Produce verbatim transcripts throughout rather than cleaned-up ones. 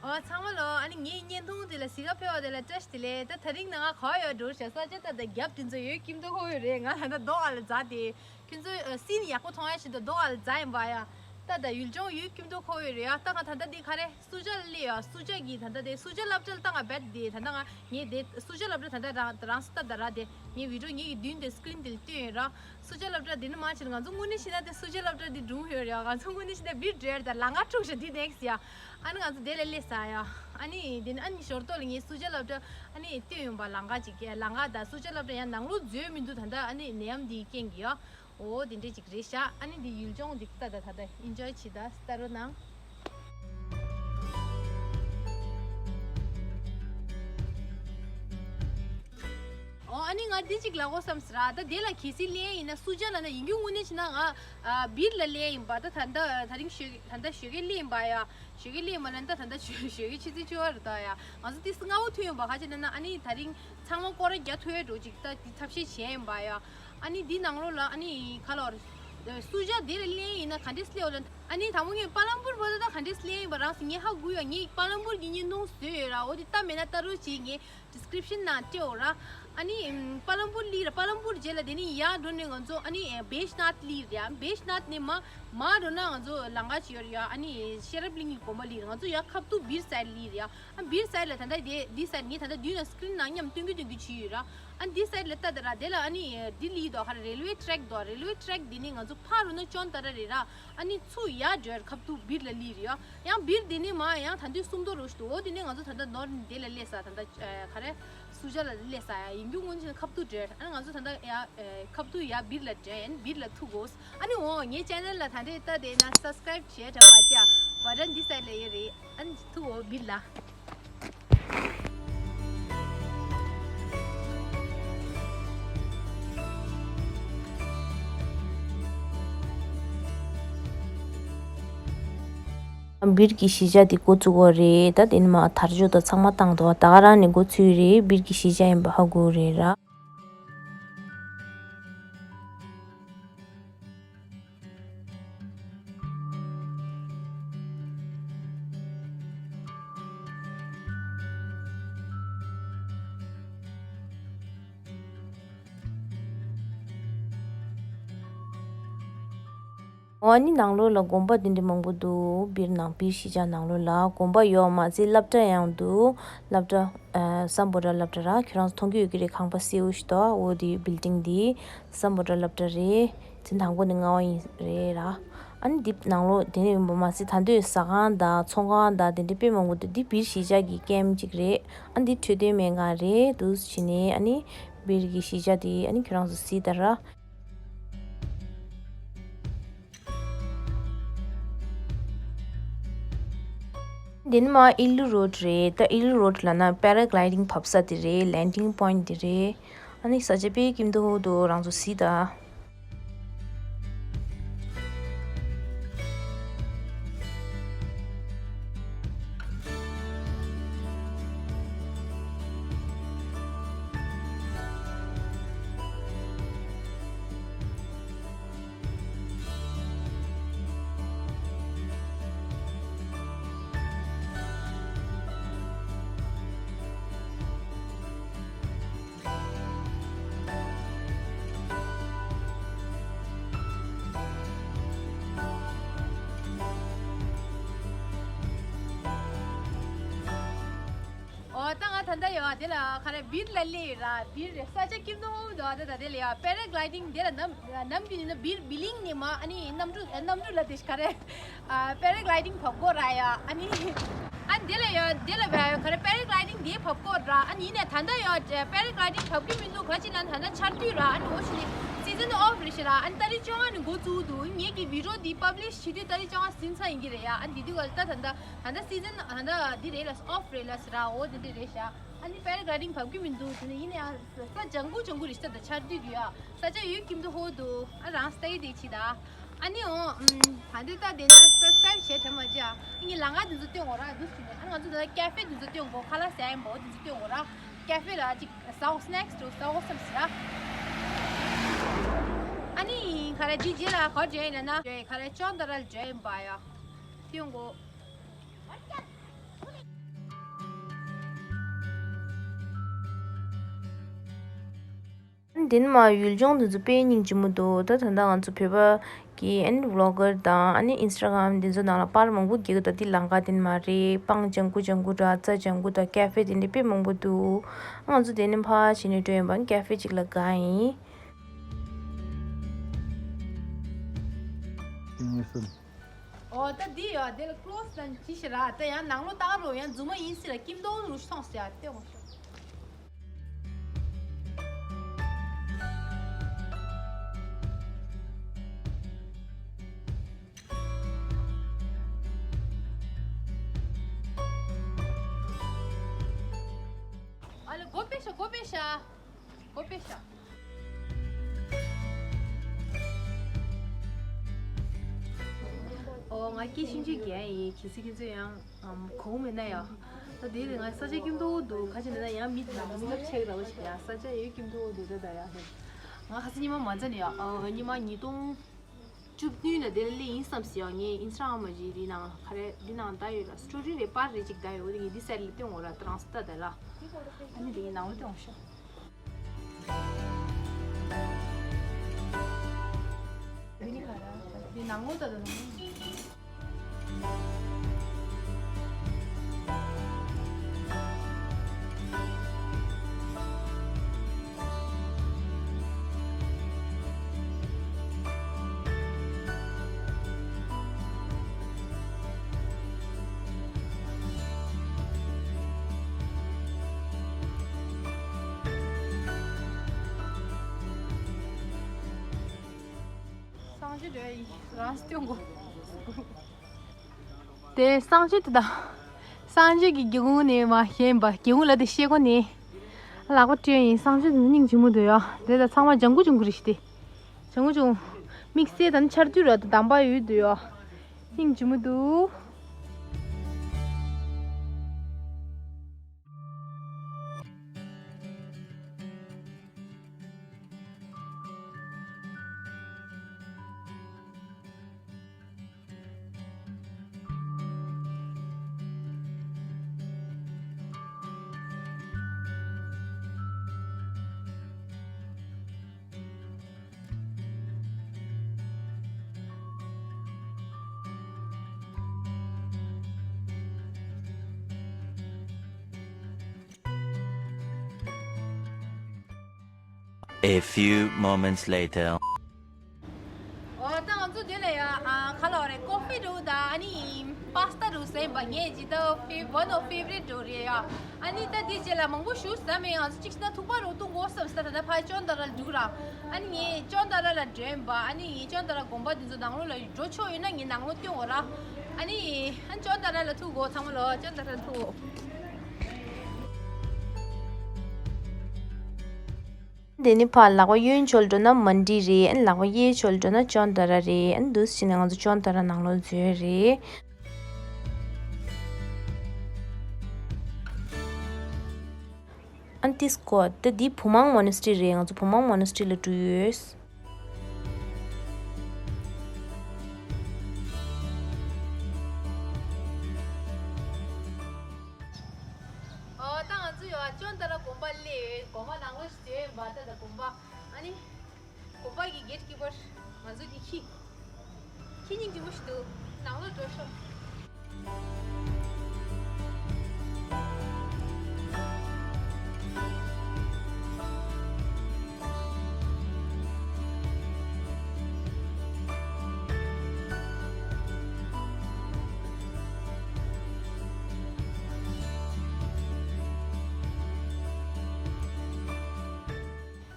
ཨོ་ཚང་མ་ལོ། ཨ་ནི་ངའི་བརྙན་ཐུང་དེ་ལ་གཟིགས་ག་ཕེབས་པ་དེ་ལ་བཀྲ་ཤིས་བདེ་ལེགས། ད་དེ་རིང་ནང་ང་ག་པར་ཡོད་འགྲོ་ཤག་ས་ཆ་ད་ད་རྒྱབ་དེ་ཚོ་ཡོད་ཀྱིན་འདུག་ཧོ་ཡོད་རེད། ང་ད་ད་རྡོ་ཨ་ལ་འཛེགས་ཏེ། ཁྱོད་ཚོ་ཨ་སིན་ཡག་པོ་མཐོང་ཡ་ཞིག་འདུག་རྡོ་ཨ་ལ་འཛེགས་ཡིན་པ་ཡ། ད་ད་ཡུལ་ལྗོངས་ཡོད་ཀྱིན་འདུག་ཧོ་ཡོད་རེད་ཡ། ད་ང་ད་ད་འདི་ག་རེ་སུ་ཇཱ་ལ་སླེབས་ཡ། སུ་ཇཱ་གི་ད་ད་དེ་སུ་ཇཱ་སློབ་གྲྭ་ལ་ད་ང་རྦད་དེ་ད་ད་ང་ངས་དེ་སུ་ཇཱ་སློབ་གྲྭ་ད་ད་རང་རང་ས་ད་ད་ར་དེ་ངའི་བི་ཌིའོ་ངའི་གི་མདུན་དེ་སི་ཀི་རིན་དེ་ལ་སྟོན་ཡོད་ར། སུ་ཇཱ་སློབ་གྲྭ་འདི་ནི་མ་ཕྱིན། ང་ཚོ་དངོས་གནས་བྱས་ན་དེ་སུ་ཇཱ་སློབ་གྲྭ་འདི་སྒྲུང་ཡོད་རེད། ང་ཚོ་དངོས་གནས་བྱས་ན་བིར་འགྲོ་ཡ་རེད། ད་ལམ་ཁ་འཁྲུག་ཤག་འདི་ནེག་སི་ཡ། ཨ་ནི་ང་ཚོ་དེ་ལ་སླེབས་ས་ཡ། ཨ་ནི་དེ་ནི་ཨ་ནི་ཞོར་ཐོག་ལ་ངས་སུ་ཇཱ་སློབ་གྲྭ་ཨ་ནི་སྟོན་ཡོང་པ་ལམ་ཁ་ཅིག་ལམ་ཁ་ད་སུ་ཇཱ་སློབ་གྲྭ་ཡང་ནང་ལོགས་འཛུལ་མི་འདུག་ད་ལྟ་ཨ་ནི་ནད་ཡམས་འདིའི་རྐྱེན་གྱིས་ཡ། འོ་དེ་འདྲས་ཅིག་རེད་ཤག་ཨ་ནི་འདི་ཡུལ་ལྗོངས་འདི་ལྟ་ད་ད་ད་ཨིན་ཇོའི་བྱེད་ད་ལྟ་རོགས་གནང་། ཨོ་ཨ་ནི་ང་འདི་གཅིག་ལབ་དགོས་བསམ་ཟེར་ར། ད་དེ་ལ་གལ་སྲིད་སླེབས་ཡིན་ན་སུ་ཇཱ་ལ་ན་ཡིན་རྒྱུ་དངོས་གནས་བྱས་ན་ང་ཨ་བིར་ལ་སླེབས་ཡིན་པ། ད་ད་ལྟ་ད་རིང་ཞོགས་ད་ལྟ་ཞོགས་ཀས་སླེབས་ཡིན་པ་ཡ། ཞོགས་ཀས་སླེབས་མ་ལན་ད་ད་ལྟ་ཞོགས་ཞོགས་ཀས་ཆུ་ཚོད་བཅུ་པ་རེད་ད་ཡ། ང་ཚོ་ཏི་སི་སྔ་པོ་ཐོན་ཡོང་པ་ག་ཅི་ན་ན་ཨ་ནི་ད་རིང་ཚང་མ་སྐོར་ར་རྒྱག་ཐུབ་ཡ་འགྲོ་ཅིག་ད་དེ་ཐབས་ཤེས་བྱས་ཡིན་པ་ཡ། ཨ་ནི་འདི་ནང་ལོགས་ལ་ཨ་ནི་ག་ལོར་སུ་ཇཱ་དེ་ལ་སླེབས་ཡིན་ན་ག་འདྲས་སླེབས་ཡོད་ལ། ཨ་ནི་དང་པོ་ངས་པ་ལམ་པུར་བར་དུ་ད་ག་འདྲས་སླེབས་ཡིན་པ་རང་སུ་ངས་ཧ་གོ་ཡ། ངས་པ་ལམ་པུར་གྱི་བརྙན་ཐུང་བཟོས་ཡོད་ར། འོ་དེ་ལྟ་མེད་ན་ལྟ་རོགས་བྱེད། ངས་ཌི་སི་ཀི་རིབ་ཤན་ནང་སྤྲད་འོ་ར། ཨ་ནི་ཨམ་པ་ལམ་པུར་སླེབས་ར། པ་ལམ་པུར་རྗེས་ལ་དེ་ནི་ཡར་འགྲོ་ནས་ང་ཚོ་ཨ་ནི་ཨེ་བེཤ་ནཱཐ་སླེབས་ར། བེཤ་ནཱཐ་ནས་མར་མར་འགྲོ་ན་ང་ཚོ་ལམ་ཁ་ཅིག་ཡོད་ར་ཡ། ཨ་ནི་ཤེས་རབ་གླིང་གི་དགོན་པ་སླེབས་ར། ང་ཚོ་ཡར་ཁ་ཐུག་བིར་སའིཌ་སླེབས་ར་ཡ། ཨ་བིར་སའིཌ་ལ་ད་ལྟ་དེ་འདི་སའིཌ་ངས་ད་ལྟ་མདུན་ལ་སི་ཀི་རིན་ནང་མཉམ་སྟོན་གི་སྟོན་གི་བྱས་ཡོད་ར། ཨ་འདི་སའིཌ་ལ་ལྟ་ད་ར། དེ་ལ་ཨ་ནི་འདི་སླེབས་འདུག་ག་རེ་རེལ་ཝེ་ཊེག་འདུག་རེལ་ཝེ་ཊེག་འདི་ནི་ང་ཚོ་ཕར་འགྲོ་ན་ཅོན་ཏ་ར་རེད་ར། ཨ་ནི་ཚུར་ཡར་འགྲོ་ཡ་ཁ་ཐུག་བིར་ལ་སླེབས་རེད་ཡ། ཡང་བིར་དེ་ནས་མར་ཡང་ད་དུང་སུམ་མདོ་རུ་ཞིག་འདུག་འོ་དེ་ནས་ང་ཚོ་ད་ལྟ་ནོར་ནས་དེ་ལ་སླེབས་ས། ད་ལྟ་ཨ་ག་རེ་སུ་ཇཱ་ལ་སླེབས་ས་ཡ། ཡིན་རྒྱུ་དངོས་གནས་ཁ་ཐུག་འགྲོ་ཡ། ཨ་ང་ཚོ་ད་ལྟ་ཡ་ཁ་ཐུག་ཡ་བིར་ལ་འགྲོ་ཡིན། བིར་ལ་ཐུག་གོ། ཨ་ནི་འོ་ངའི་ཅེ་ནལ་ལ་ད་ལྟ་ལྟ་དེ་ན་སབ་སི་ཀི་རབ་བྱས་དྲན་མ་བརྗེད་ཨ། བ་ཊན་འདི་སའིཌ་ལ་ཡོད་རེད། ཨ་ནི་ཐུག་འོ་བིར་ལ། བིར་གྱི་གཞིས་ཆགས་འདི་འགོ་བཙུགས་པ་རེད། ད་དེ་ནས་མར་དར་ལྕོག་དང་ཚང་མ་བཏང་འདུག་ད་ག་རང་ནས་འགོ་ཚུགས་རེད། བིར་གྱི་གཞིས་ཆགས་ཡིན་པ་ཧ་གོ་རེད་ར། འོ་ཨ་ནི་ནང་ལོགས་ལ་དགོན་པ་འདི་འདྲ་མང་པོ་འདུག་བིར་ནང་བིར་གཞིས་ཆགས་ནང་ལོགས་ལ་དགོན་པ་ཡོད་མ་ཚད་སློབ་གྲྭ་ཡང་འདུག་སློབ་གྲྭ་ཨ་སམ་བྷོ་ཊ་སློབ་གྲྭ་ར། ཁྱོད་རང་ཚོ་མཐོང་གི་ཡོད་ཀྱི་རེད། ཁང་པ་སེའུ་ཞིག་འདུག་འོ་དེ་བིལ་ཌིང་འདི་སམ་བྷོ་ཊ་སློབ་གྲྭ་རེད། ཚེ་དང་པོ་ནས་ལྔ་པ་ཡིན་རེད་ར། ཨ་ནི་འདི་ནང་ལོགས་དེ་ནས་ཡིན་པ་མ་ཟད་ད་འདོད་ཟ་ཁང་དང་ཚོང་ཁང་དང་དེ་འདྲ་དཔེ་མང་པོ་འདུག་འདི་བིར་གཞིས་ཆགས་ཀྱི་ཀེམ་གཅིག་རེད། ཨ་ནི་འདི་འཕྲོད་བསྟེན་སྨན་ཁང་རེད། འདུག་སེ་བྱས་ནས་ཨ་ནི་བིར་གྱི་གཞིས་ཆགས་དེ་ཨ་ནི་ཁྱོད་རང་ཚོ་གཟིགས་དང་ར། འདི་ནི་མར་ཨི་ལུ་རོཌ་རེད། ད་ཨི་ལུ་རོཌ་ལབ་ན་པེ་ར་གི་ལའི་ཌིང་བབས་ས་དེ་རེད། ལེན་ཌིང་པོ་ཡིན་ཊི་དེ་རེད། ཨ་ནི་ས་ཆ་དཔེ་སྐྱིད་མདོག་འདུག་རང་ཚོ་གཟིགས་དང་། འོ་ད་ང་ད་ལྟ་ཡོད་དེ་ལ་ག་རེ་བིར་ལ་སླེབས་ཡོད་ར། བིར་རེད། ས་ཆ་སྐྱིད་མདོག་འདུག་ད་ད་དེ་ལ་ཡ་པེ་ར་གི་ལའི་ཌིང་དེ་ལ་ནམ་ནམ་རྒྱུན་ཡིན་ན་བིར་བི་ལིང་ནས་མར་ཨ་ནི་གནམ་གྲུ་གནམ་གྲུ་ལ་དེ་ག་རེ་ཨ་པེ་ར་གི་ལའི་ཌིང་བབས་དགོས་ར་ཡ། ཨ་ནི་ཨ་དེ་ལ་ཡ་དེ་ལ་བ་ག་རེ་པེ་ར་གི་ལའི་ཌིང་དེ་བབས་དགོས་ར། ཨ་ནི་ཡིན་ནའི་ད་ལྟ་ཡ་པེ་ར་གི་ལའི་ཌིང་བབས་ཀྱི་མི་འདུག་ག་ཅི་ན་ད་ལྟ་ཆར་དུས་ར། ཨ་ནི་འོ་ཞིག་ནི་སི་ཛན་ཨོཕ་རེད་ཤག་ར། ཨ་ནི་ཏ་རིག་བཅོ་ལྔ་ནས་འགོ་བཙུགས་འདུག་ངེད་ཀྱི་བི་ཌིའོ་འདི་པབ་ལིཤ་བྱེད་དུས་ཏ་རིག་བཅོ་ལྔ་ཟིན་ཚར་ཡིན་གྱི་རེད་ཡ། ཨ་ནི་དེ་དུས་ག་ལ་ད་ད་ལྟ་འདི་རེད་ལ་ཨོཕ་རེད་ལ་ཟེར་ར། འོ་དེ་འདྲ་རེད་ཤག་ཨ་ནི་པེ་ར་གི་ལའི་ཌིང་བབས་ཀྱི་མི་འདུག་དེ་ནས་ཡིན་ན་ཡང་ས་ལྗང་ཁུ་ལྗང་ཁུ་རེད་ཤག་ད་ཆར་དུས་ཀྱི་ཡ། ས་ཆ་ཡོད་ཀྱིན་འདུག་ཧོ་འདུག་ཨ་རང་སྟེ་དེ་ཕྱི་ད། ཨ་ནི་འོ་ད་འདི་ལྟ་དེ་ན་སབ་སི་ཀ་རའིབ་བྱས་དྲན་མ་བརྗེད་ཨ། ངས་ལམ་ཁ་དེ་ཚོ་སྟོན་དགོས་ར་འདུག་ཟེར་ནས། ཨ་ང་ཚོ་ད་ལྟ་ཀ་ཧྥེ་དེ་ཚོ་སྟོན་དགོས། ཁ་ལག་ཟ་ཡ་ཡིན་པ་འོ་དེ་ཚོ་སྟོན་དགོས་ར། ཀ་ཧྥེ་ལ་ཅིག་ཟ་འོ་སི་ནེག་སི་དེ་ཚོ་ཟ་འོ་བསམ་ཟེར་ར། ཨ་ནི་ག་རེ་འདི་རྗེས་ལ་ག་པར་འགྲོ་ཡིན་ན་ན་ག་རེ་ཅོན་ཏ་ར་ལ་འགྲོ་ཡིན་པ་ཡ། སྟོན་དགོས། དེ་ནས་མར་ཡུལ་ལྗོངས་དེ་ཚོ་དཔེ་སྙིང་རྗེ་མོ་འདུག་ད་ད་ལྟ་ང་ཚོ་བོད་པ་གི་ཨ་ནི་ཝི་ལོག་གར་དང་ཨ་ནི་ཨིན་སི་ཊ་གྷ་རམ་དེ་ཚོ་ནང་ལ་པར་མང་པོ་རྒྱག་གི་འདུག་དེ་ལམ་ཁ་དེ་ནས་མར་རེད། སྤང་ལྗང་གུ་ལྗང་གུ་འདྲ། རྩྭ་ལྗང་གུ་དང་ཀ་ཧྥེ་དེ་འདྲ་དཔེ་མང་པོ་འདུག་ང་ཚོ་དེ་ནས་ཕར་ཕྱིན་ནས་འགྲོ་ཡིན་པ། ཀ་ཧྥེ་ཅིག་ལ་དགའ་ཡིན། འོ་ད་འདི་ཡོད། དེ་ལ་ཀློ་སི་དང་ཅི་ཞིག་ར། ད་ཡང་ནང་ལོགས་ལྟ་རོགས། ཡང་རྫུན་མ་ཡིན་སྲིད་ལ། ཀིམ་ཏོང་རུ་སོང་ཟེར་ཡ་སྟེ་འོང་ཤོག་ཨ་ལེ་སྒོ་ཕྱེ་ཤོག་སྒོ་ཕྱེ་ཤོག་སྒོ་ཕྱེ་ཤོག་ཨོ་ང་སྐད་ཤིན་ཅིག་རྒྱག་ཡིན། གལ་སྲིད་ཁྱེད་ཚོས་ཡང་ཨམ་གོ་མེད་ན་ཡ། ད་དེ་ལས་ང་ས་ཆ་ཀིམ་ཏོ་འདུག་ཁ་ཆེ་ན་ཡང་མི་དེ་ལ་མི་སློབ་ཆེ་གི་ར་བ་ཞིག་ཡ། ས་ཆ་ཡོད་ཀིམ་ཏོ་འདུག་ད་ད་ཡ། ང་ཁ་སང་ཉི་མ་མ་འཛད་ནས་ཡ། ཨོ་ཉི་མ་ཉིས་སྟོང་བཅུ་བདུན་ལ་དེ་ལ་སླེབས་ཡིན་བསམ་སི་ཡ། ངས་ཨིན་སི་ཊ་གྷ་རམ་མ་གཞི་འདི་ནང་ག་རེ་འདི་ནང་ད་ཡོད་ལ། སི་ཊོ་རི་རེད་པར་རེད་ཅིག་ད་ཡོད། འོ་དེ་ངས་འདི་སལ་ལ་སྟོན་འོ་ར་ཏྲང་སི་ད་དེ་ལ། ཨ་ནི་དེ་ངས་ནང་ལ་སྟོན་འོ་ཤོག་འདི་ནང་ལོགས་ད་ད་ནང་། སང་ཞི་རེད་རང་སྟོན་གོ། དེ་སང་ཞི་དེ་དང་། སང་ཞི་གི་སྒེའུ་ཁུང་ནས་མ་ཤེས་པ། སྒེའུ་ཁུང་ལ་དེ་ཤེས་གོ་ནི། ལག་པ་སྤྲད་ཡིན། སང་ཞི་དེ་སྙིང་རྗེ་མོ་འདུག་ཡ། དེ་ལ་ཚང་མ་ལྗང་གུ་ལྗང་གུ་རེད་ཤི་དེ། ལྗང་གུ་ལྗང་། དམིགས་བསལ་དང་ཆར་དུས་ར་དེ་དམ་པ་ཡོད་འདུག་ཡ། སྙིང་རྗེ་མོ་འདུག A few moments later. ཨོ་ད་ང་ཚོ་དེ་ལ་ཡ་ཨ་ག་ལ་རེད། ཀོ་ཧྥི་འདྲ་བོ་དང་ཨ་ནི་པཱ་སི་ཏ་འདྲ་བོ་ཟས་པ། ངས་ཇི་ལྟར་ཕེ་ཝན་ཨོཕ་ཕེ་ཝ་རི་ཊི་འདྲ་བོ་རེད་ཡ། ཨ་ནི་ད་དེ་རྗེས་ལ་མང་པོ་ཞུ་ཟ་མེད། ང་ཚོ་གཅིག་ཤི་ན་ཐུག་པ་རུ་ཐུག་གོ་བསམ་ས། ད་ལྟ་ཕ་ཅོན་ཏ་ར་ལ་འགྲོ་གི་ར། ཨ་ནི་ངས་ཅོན་ཏ་ར་ལ་འགྲོ་ཡིན་པ། ཨ་ནི་ངས་ཅོན་ཏ་ར་དགོན་པ་དེ་ཚོ་ནང་ལོགས་ལ་འགྲོ་ཆོག་ཡོད་ན་ངས་ནང་ལོགས་སྟོན་འོ་ར། ཨ་ནི་ཨ་ཅོན་ཏ་ར་ལ་ཐུག་གོ། ཚང་མ་ལོ་ཅོན་ཏ་ར་ལ་ཐུག་གོ། དེ་ནི་ཕར་ལག་པ་གཡོན་ཕྱོགས་འགྲོ་ན་མན་ཌི་རེད། ཨ་ནི་ལག་པ་གཡས་ཕྱོགས་འགྲོ་ན་ཅོན་ཏ་ར་རེད། ཨ་ནི་འདུག་སེ་བྱས་ནས་ང་ཚོ་ཅོན་ཏ་ར་ནང་ལོགས་འཛུལ་རེད། ཨ་ནི་ཏིས་ཀོ་ད་འདི་བུ་མང་མོ་ནེ་སི་ཊི་རི་རེད། ང་ཚོ་བུ་མང་མོ་ནེ་སི་ཊི་རི་ལ་འགྲོ་ཡོད། ཨོ་ད་ང་ཚོ་ཡོད་ཅོན་ཏ་ར་དགོན་པ་སླེབས། དགོན་པ་ནང་ལོགས་ཤིག་འཛུལ་ཡིན་པ། ད་ད་དགོན་པ་ཨ་ནི་དགོན་པ་གི་གེ་ཊི་ཀི་པར་ང་ཚོ་གི་ཁྱི། ཁྱི་སྙིང་རྗེ་མོ་ཞིག་འདུག་ནང་ལོགས་འགྲོ་ཤོག་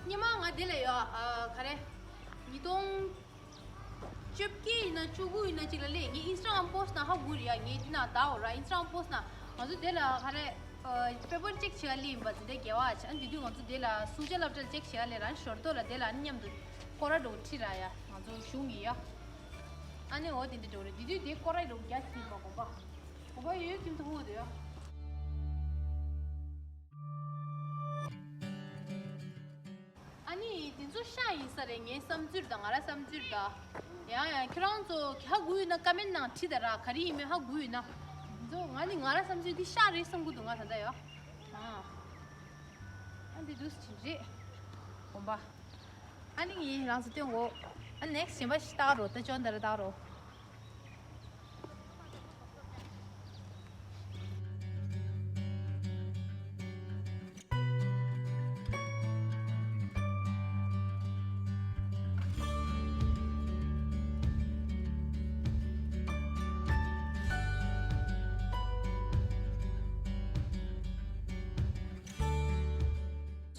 ཉི་མ་ང་འདི་ལ་ཡོད། ཨ་ག་རེ། ཉིས་སྟོང་བཅོ་བརྒྱད་ཡིན་ན་བཅུ་དགུ་ཡིན་ན་གཅིག་ལ་སླེབས། ངས་ཨིན་སི་ཊ་གྷ་རམ་པོ་སི་ཊི་ནང་ཧ་གོ་རེད་ཡ། ངས་འདི་ནང་བལྟ་འོ་ར། ཨིན་སི་ཊ་གྷ་རམ་པོ་སི་ཊི་ནང་ང་ཚོ་དེ་ལ་ག་རེ། ཨ་པེ་པར་ཅེག་བྱེད་ག་སླེབས་ཡིན་པ། དེ་འདྲའི་འགལ་བ་ཆེ། ཨ་དེ་དུས་ང་ཚོ་དེ་ལ་སུ་ཇ་སློབ་གྲྭ་ལ་ཅེག་བྱེད་ག་སླེབས་ར། ཞོར་དུ་ལ་དེ་ལ་ཨ་ནི་མཉམ་དུ་སྐོར་ར་འགྲོ་ཁྲིད་ར་ཡ། ང་ཚོ་གཞུང་གི་ཡ། ཨ་ནི་འོ་དེ་འདྲ་འགྲོ་རེད། དེ་དུས་དེ་སྐོར་ར་འགྲོ་རྒྱ་ཆེ་མ་དགོན་པ། དགོན་པ་ཡོད་ཡོད་ཁྱིམ་དུ་ཧུ་དུ་ཡ། ཨ་ནི་དེ་ཚོ་ཤ་ཡིན་ས་རེད། ངའི་བསམ་ཚུལ་དང་། ང་ར་བསམ་ཚུལ་དང་། ཡང་ཡང་ཁྱོད་རང་ཚོ་ཧ་གོ་ཡོད་ན་ཀ་མེན་ནང་བྲིས་ད་ར། ག་རེ་ཡིན་མིན་ཧ་གོ་ཡོད་ན། དེ་ཚོ་ང་ནི་ང་ར་བསམ་ཚུལ་འདི་ཤ་རེད་བསམ་གི་འདུག་ང་ད་ལྟ་ཡ། ཨ་ཨ་འདི་འདུག་སེ་བྱས་རེད། དགོན་པ། ཨ་ནི་ཡིན་རང་ཚོ་སྟོན་གོ། ཨ་next གཞན་པ་ཞིག་བཏགས་རོགས། ད་ཅོན་ཏ་ར་བཏགས་རོགས།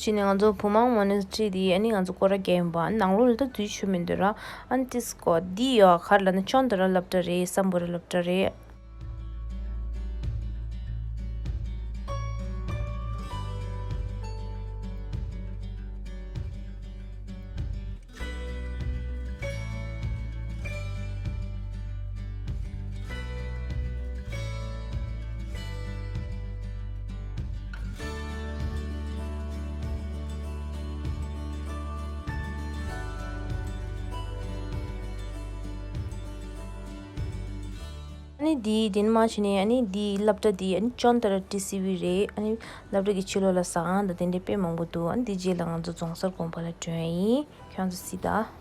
ཕྱིན་ནས་ང་ཚོ་བུ་མང་མོ་ནེ་སི་ཊི་རི་དེ་ཨ་ནི་ང་ཚོ་སྐོར་ར་རྒྱག་ཡིན་པ། ཨ་ནི་ནང་ལོགས་ལ་ད་དུས་ཆོད་མི་འདུག་ར། ཨ་ནི་ཏིས་ཀོ་འདི་ཡོད་ག་རེ་ལབ་ན་ཅོན་ཏ་ར་སློབ་གྲྭ་རེད། སམ་བྷོ་ཊ་སློབ་གྲྭ་རེད། ཨ་ནི་འདི་དེ་ནས་མར་ཕྱིན་ནས་ཨ་ནི་འདི་སློབ་གྲྭ་འདི་ཨ་ནི་ཅོན་ཏ་ར་ཊི་སི་ཝི་རེད། ཨ་ནི་སློབ་གྲྭ་གི་ཕྱི་ལོགས་ལ་ཟ་ཁང་དང་དེ་འདྲ་དཔེ་མང་པོ་འདུག་ཨ་ནི་འདི་རྗེས་ལ་ང་ཚོ་རྫོང་སར་དགོན་པ་ལ་འགྲོ་ཡ་ཡིན། ཁྱོད་ཚོ་གཟིགས་དང་།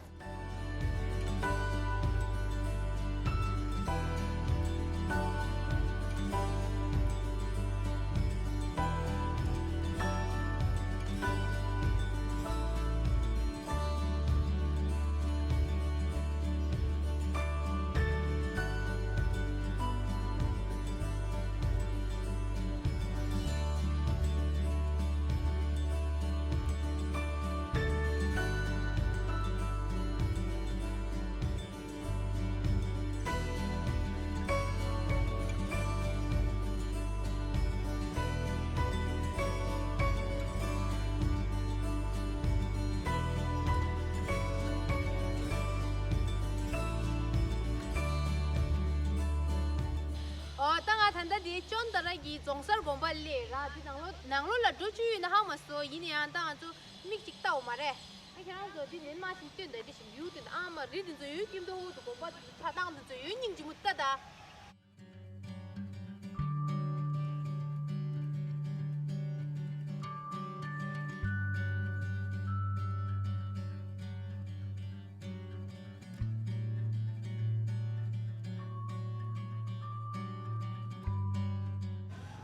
ཨོ། ད་ང་ད་ལྟ་འདི་ཅོན་ཏ་ར་གི་རྫོང་སར་དགོན་པ་སླེབས་ར། འདི་ནང་ལོགས་ནང་ལོགས་ལ་འགྲོ་བཅུག་ཡོད་ན་ཧ་མ་སོང་། ཡིན་ན་ཡང་ད་ང་ཚོ་མིག་ཅིག་ལྟ་འོ་མ་རེད། ཨ་ཁྱེད་རང་ཚོ་འདི་ནས་མར་ཕྱིན་སྟོན་དང་། འདི་ཞིག་ཡུལ་སྟོན་དང་། ཨ་མ་རི་འདི་ཚོ་ཡུལ་སྐྱིད་མདོག་འདུག་དགོན་པ་འདི་ཚོ་ཆགས་སྟངས་འདི་ཚོ་ཡུལ་སྙིང་རྗེ་མོ་ལྟ་དང་།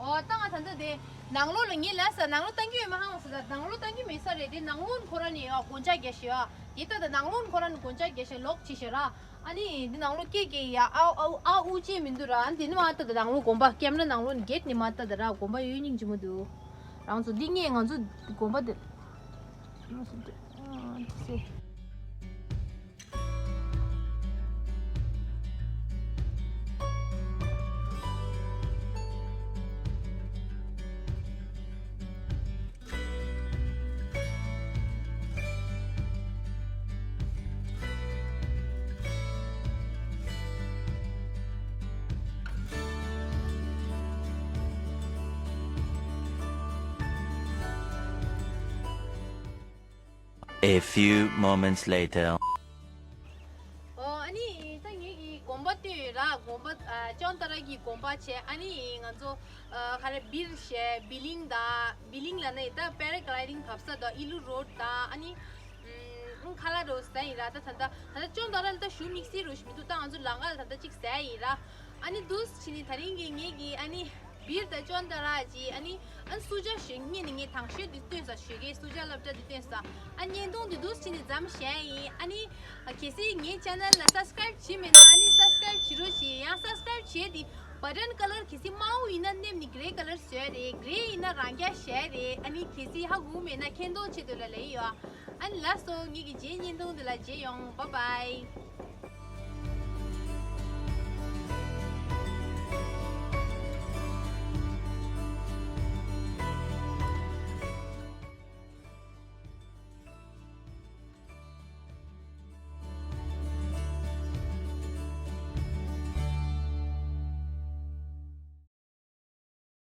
ཨོ། ད་ང་ད་ལྟ་དེ་ནང་ལོགས་ལ་ངས་ལབ་ས། ནང་ལོགས་བཏང་རྒྱུ་ཡོད་མ་ཧང་ས། ད་ནང་ལོགས་བཏང་རྒྱུ་མེད་ས་རེད། དེ་ནང་ལོགས་ཁོ་རང་ནས་ཡ་སྒོ་ལྕགས་རྒྱག་ཤེས་ཡ། དེ་ལྟ་ད་ནང་ལོགས་ཁོ་རང་ནས་སྒོ་ལྕགས་རྒྱག་ཤེས། ལོག་བྱེད་ཤེས་ར། ཨ་ནི་འདི་ནང་ལོགས་སྐད་སྐད་ཡ་ཨ་ཨ་ཨ་ཨུ་ཅེ་མི་འདུག་ར། ཨ་ནི་དེ་ནི་མ་ལྟ་ད་ནང་ལོགས་དགོན་པ་ཀེམ་ར་ནང་ལོགས་ནས་གེད་ནས་མ་ལྟ་ད་ར། དགོན་པ་ཡོད་སྙིང་རྗེ་མོ་འདུག་རང་ཚོ་འདི་ངས་ང་ཚོ་དགོན་པ་འདི་A few moments later. ཨོ། ཨ་ནི་ད་ངེད་ཀྱི་དགོན་པ་བཏོན་ཡོད་ར། དགོན་པ་ཨ་ཅོན་ཏ་ར་གི་དགོན་པ་བྱས། ཨ་ནི་ང་ཚོ་ཨ་ག་རེ་བིར་བྱས། བི་ལིང་དང་། བི་ལིང་ལ་ནི་ད་པེ་ར་གི་ལའི་ཌིང་བབས་ས་དང་། ཨི་ལུ་རོཌ་དང་། ཨ་ནི་ཨུམ་ཁ་ལ་རོ་ཟ་ཡིན་ར། ད་ད་ད་ད་ཅོན་ཏ་ར་ལ་ད་ཞུ་དམིགས་བསལ་རོ་ཞིག་མི་འདུག་ད་ང་ཚོ་ལམ་ཁ་ལ་ད་ད་ཅིག་ཟ་ཡིན་ར། ཨ་ནི་འདུག་སེ་བྱས་ནས་ད་རིང་གི་ངེད་ཀྱི་ཨ་ནི་བིར་དང་ཅོན་ཏ་ར་གྱི་ཨ་ནི་ཨ་ནི་སུ་ཇ་ཞིག་ཉིན་ནས་ངས་དང་ཤོས་འདི་སྟོན་ས། ཞོགས་ཀས་སུ་ཇ་སློབ་གྲྭ་འདི་སྟོན་ས། ཨ་བརྙན་ཐུང་འདི་འདུག་སེ་བྱས་ནས་མཚམས་བཞག་ཡིན། ཨ་ནི་གལ་སྲིད་ངའི་ཆེ་ནལ་ལ་སབ་སི་ཀ་རའིབ་བྱས་མེད་ན་ཨ་ནི་སབ་སི་ཀ་རའིབ་བྱེད་རོགས་བྱེད། ཡང་སབ་སི་ཀ་རའིབ་བྱས་དེ་བ་ཊན་ཀ་ལར་གལ་སྲིད་དམར་པོ་ཡིན་ན་མནན་ནས་གྷེ་རེ་ཀ་ལར་བཟོས་རེད། གྷེ་རེ་ཡིན་ན་རང་རྐྱ་བཞག་རེད། ཨ་ནི་གལ་སྲིད་ཧ་གོ་མེད་ན་མཁྱེན་རྟོགས་ཆེད་དུ་ལ་ལབ་ཡོད། ཨ་ནི་ལགས་སོ། ངེད་ཀྱི་རྗེས་བརྙན་ཐུང་འདི་ལ་མཇལ་ཡོང་། བཱའི་བཱའི།